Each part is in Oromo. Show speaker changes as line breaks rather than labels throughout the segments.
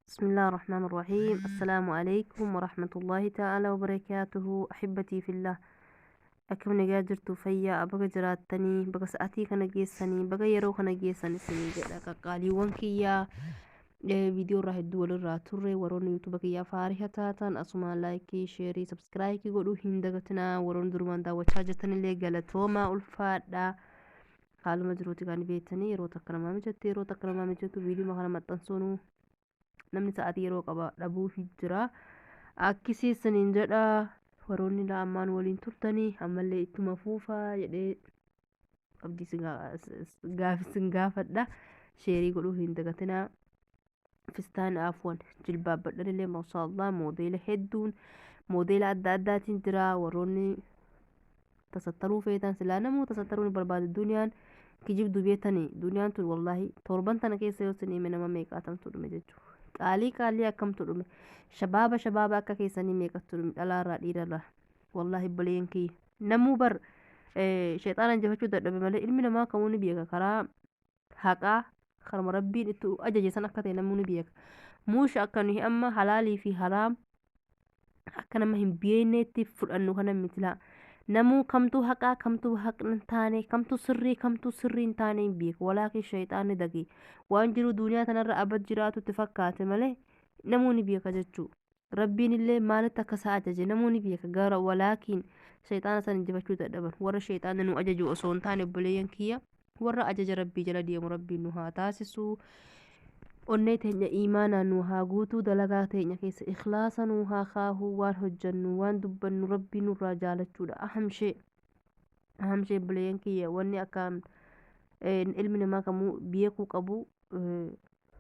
بسم الله الرحمن الرحيم. السلام عليكم ورحمة الله تعالى وبركاته. أحبتي في الله، akkam nagaa jirtu? Fayyaa baga jiraattanii, baga sa'atii kana geessanii, baga yeroo kana geessan isinii jedha. Qaqqaaliiwwan kiyyaa, viidiyoo irraa hedduu walirraa turre. Warroonni YouTube kiyyaa faariha taatan asumaan like, share, subscribe godhuu hin dagatinaa. Warroonni durumaan daawwachaa jirtanillee galatoomaa, ulfaadhaa. Haaluma jiruuti kan beektanii, yeroo takka namaa mijatte, yeroo takka namaa mijattu viidiyoo kana maxxansuun namni sa'aatii yeroo qaba dhabuufi jira. Akkasii isiniin jedha. Warroonni ammaan waliin turtanii ammallee ittuma fuufaa jedhee abdii gaafi sin gaafadha. Share godhuu hin dagatinaa. Fistaan, afwan, jilbaabbadhanillee maashaallah, moodeela hedduun, moodeela adda addaatiin jira. Warroonni tasattaruu feetan, silaa namuu tasattaruu ni barbaada. Duniyaan kijibdu beetanii, duniyaan tun wallaahi torban tana keessa yoo isin hime nama meeqaatamtu dhume jechuudha. Qaalii qaalii akkamtu dhume? Shabaaba shabaaba akka keessanii meeqattu dhume, dhalaarraa dhiirarraa? Wallaahi buleen kiyya, namuu bar sheexaana injifachuu dadhabe malee ilmi namaa kamuu ni beeka. Karaa haqaa, karuma Rabbiin itti ajaje san akka ta'e namuu ni beeka. Muusha akka nuyi amma halaalii fi haraam akka nama hin beekneetti fudhannu kana mitilaa. Namuu kamtuu haqaa, kamtuu haqni hin taane, kamtuu sirrii, kamtuu sirrii hin taane hin beeku. Walaakin sheexaanni dagee waan jiru duniyaa tanarra abad jiraatutti fakkaate malee namuu ni beeka jechuu. Rabbiin illee maalitti akka isaa ajaje namuu ni beeka gara, walaakin sheexaana san injifachuu dadhaban. Warra sheexaanni nu ajaju osoo hin taane, obboleeyyan kiyya, warra ajaja Rabbii jala deemu Rabbiin nu haa taasisu. Onnee teenya iimaanaan nu haa guutuu, dalagaa teenya keessa ikhlaasa nu haa kaahuu. Waan hojjannu, waan dubbannu Rabbii nurraa jaalachuudha ahamshee, ahamshee. Obboleeyyan kiyya, wanni akkaan ilmi namaa kamuu beekuu qabu,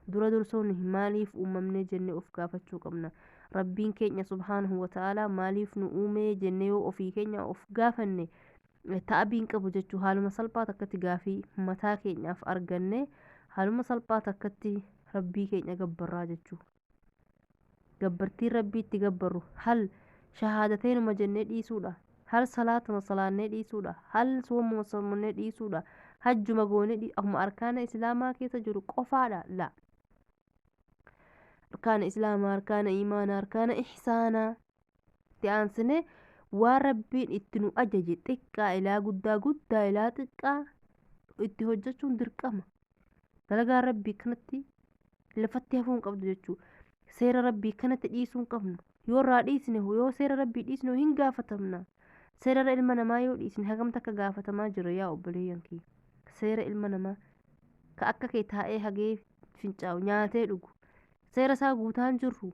dura dursoon maaliif uumamne jennee of gaafachuu qabna. Rabbiin keenya subhaanahu wata'aalaa maaliif nu uumee jennee yoo ofii keenya of gaafanne, ta'abiin qabu jechuu. Haaluma salphaa takkatti gaafii mataa keenyaaf arganne, haaluma salphaa takkatti Rabbii keenya gabbarraa jechuu. Gabbartiin Rabbii itti gabbarru hal shahaadateenuma jennee dhiisuudha, hal salaatuma salaannee dhiisuudha, hal soomuma soomannee dhiisuudha, hajjuma goonee akkuma arkaana Islaamaa keessa jiru qofaadha? La, arkaana Islaamaa, arkaana imaanaa, arkaana ihsaanaa itti aansine waan Rabbiin itti nu ajaje, xiqqaa ilaa guddaa, guddaa ilaa xiqqaa, itti hojjechuun dirqama. Dalagaa Rabbii kanatti lafatti hafuu hin qabdu jechuu. Seera Rabbii kanatti dhiisuu hin qabnu. Yoo irraa dhiisne, yoo seera Rabbii dhiisne, hin gaafatamna. Seera ilma namaa yoo dhiisne hagamta akka gaafatamaa jira, yaa obboleeyyan kiyya. Seera ilma namaa ka akka kee taa'ee hagee fincaa'u, nyaatee dhugu, seera isaa guutaan jirru.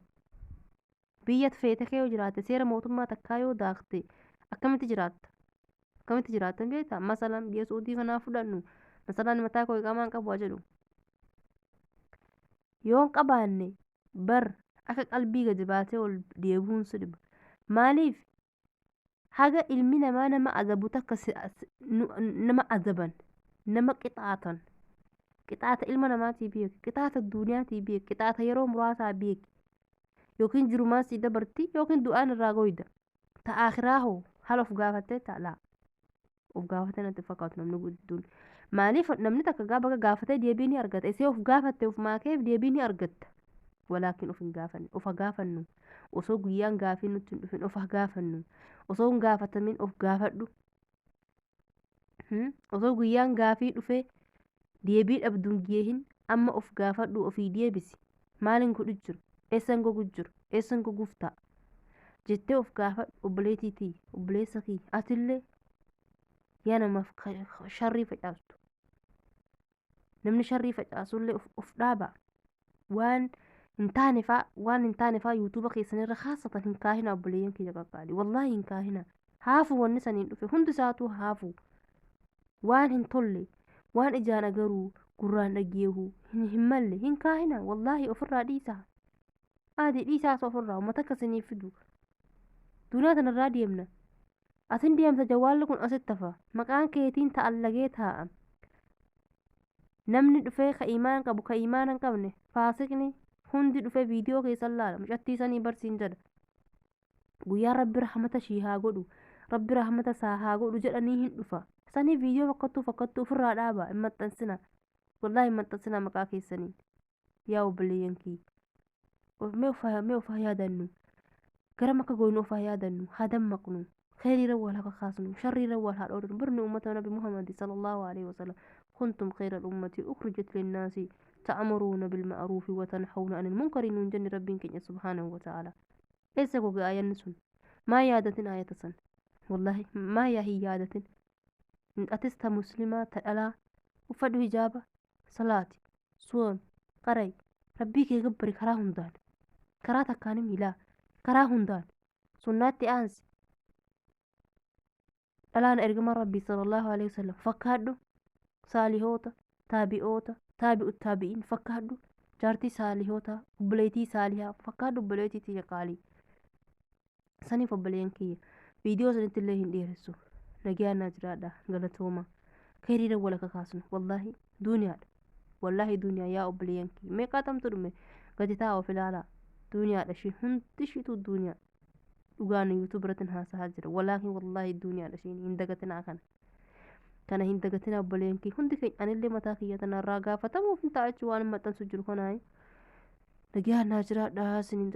Biyya feete kee yoo jiraatte, seera mootummaa takkaa yoo daakte, akkamitti jiraatta? Akkamitti jiraatta beektaa? Masalan biyya Suudii kanaa fudhannu. Masalan mataa koo iqaamaan qabu haa jedhu. Yoo hin qabaanne bar akka qalbii gadi baatee ol deebi'uun si dhiba. Maaliif? Haga ilmi namaa nama adabu takka nama adaban, nama qixaatan, qixaata ilma namaatii beeki, qixaata duniyaatii beeki, qixaata yeroo muraasaa beeki. Yookiin jirumaan sii dabarti, yookiin du'aan irraa goyda. Ta akhiraa hoo haala of gaafattee ta'a? Of gaafatee natti fakkaatu namni gudduun. Maaliif? Namni takka gaafa gaafatee deebii ni argata. Isee of gaafatte, of maakeef deebii ni argatta. Walaakin of hin gaafanne. Of haa gaafannu. Osoo guyyaan gaafii nutti hin dhufin of haa gaafannu. Osoo hin gaafatamin of gaafadhu. Osoo guyyaan gaafii dhufee deebii dhabduun geehin, amma of gaafadhu, ofii deebisi. Maalin godhu jiru? Eessan gogu jiru? Eessan goguuf ta'a jettee of gaafadhu. Obboleettii tiyya, obboleessa kiyya, atillee yaa namaaf sharrii facaastu, namni sharrii facaasullee of dhaaba. Waan hin taane faa, waan hin taane faa YouTube keessanirra kaasatan hin kaahina. Obboleeyyan kiyya qaqqaali, wallaahi hin kaahina. Haafu wanni saniin dhufe hundi isaatuu haafu. Waan hin tolle, waan ijaan agaruu, gurraan dhageehu hin malle hin kaahina. Wallaahi ofirraa dhiisaa, aadii dhiisaas ofirraa. Uummata akkasiniif fidu duniyaa tanarraa deemna. Asin deemta, jawwaalli kun asitti hafa, maqaan keetiin ta'allagee taa'a. Namni dhufee, ka imaan qabu, ka imaana hin qabne, faasiqni hundi dhufee viidiyoo keessan laala. Mucattii sanii barsiin jedha. Guyyaa Rabbi rahmata shii haa godhu, Rabbi rahmata isaa haa godhu jedhanii hin dhufa. Sanii viidiyoo fakkattuu fakkattuu ofirraa dhaaba. Hin maxxansina, wallaahi hin maxxansina maqaa keessaniin, yaa obboleeyyan kiyya. Mee of haa yaadannu, garam akka goonu of haa yaadannu, haa dammaqnu, kheyriirra wal haa kakaasnu, sharriirra wal haa dhoorginu. Birni ummata Nabi Muhammad sallallahu alaihi wasallam, kuntum kheyra ummati ukhrijat linnaasi ta'muruuna bilma'ruufi wa tanhawna anil munkari nuun jenne Rabbiin keenya subhaanahu wa ta'ala. Eessa goge aayanni sun? Maa yaadatin aayata san? Wallaahi maa yaa hin yaadatin. Atis ta muslimaa ta dhalaa uffadhu hijaaba, salaati, soom, qaray, Rabbii kee gabbari karaa hundaan, karaa takkaan miilaa, karaa hundaan sunnaatti aansi. Dhalaan ergamaa Rabbii sallallahu alaihi wasallam fakkaadhu, saalihoota, taabi'oota, taabi'u taabi'iin fakkaadhu, jaartii saalihoota, obboleettii saalihaa fakkaadhu, obboleettii tiyya qaalii. Saniif obboleeyyan kiyya, viidiyoo sanitti illee hin dheeressu. Nagayaan naa jiraadha, galatooma. Kheyriirra wal akka kaasnu. Wallaahi duuniyaadha, wallaahi duuniyaa. Yaa obboleeyyan kiyya, meeqaatamtu dhume? Gadi taa'aa of ilaalaa. Duuniyaadha ishiin, hundi ishiitu duuniyaa. Dhugaan YouTube irratti haasahaa jira, walaakin wallaahi duuniyaadha ishiin. Hin dagatinaa kana, hin dagatinaa obboleeyyan kiyya. Hundi keenya, anillee mataa kiyya tanarraa gaafatamuuf hin ta'a jechuu waan maxxansu jiru kanaa. Nagayaan naa jiraadha isiniin.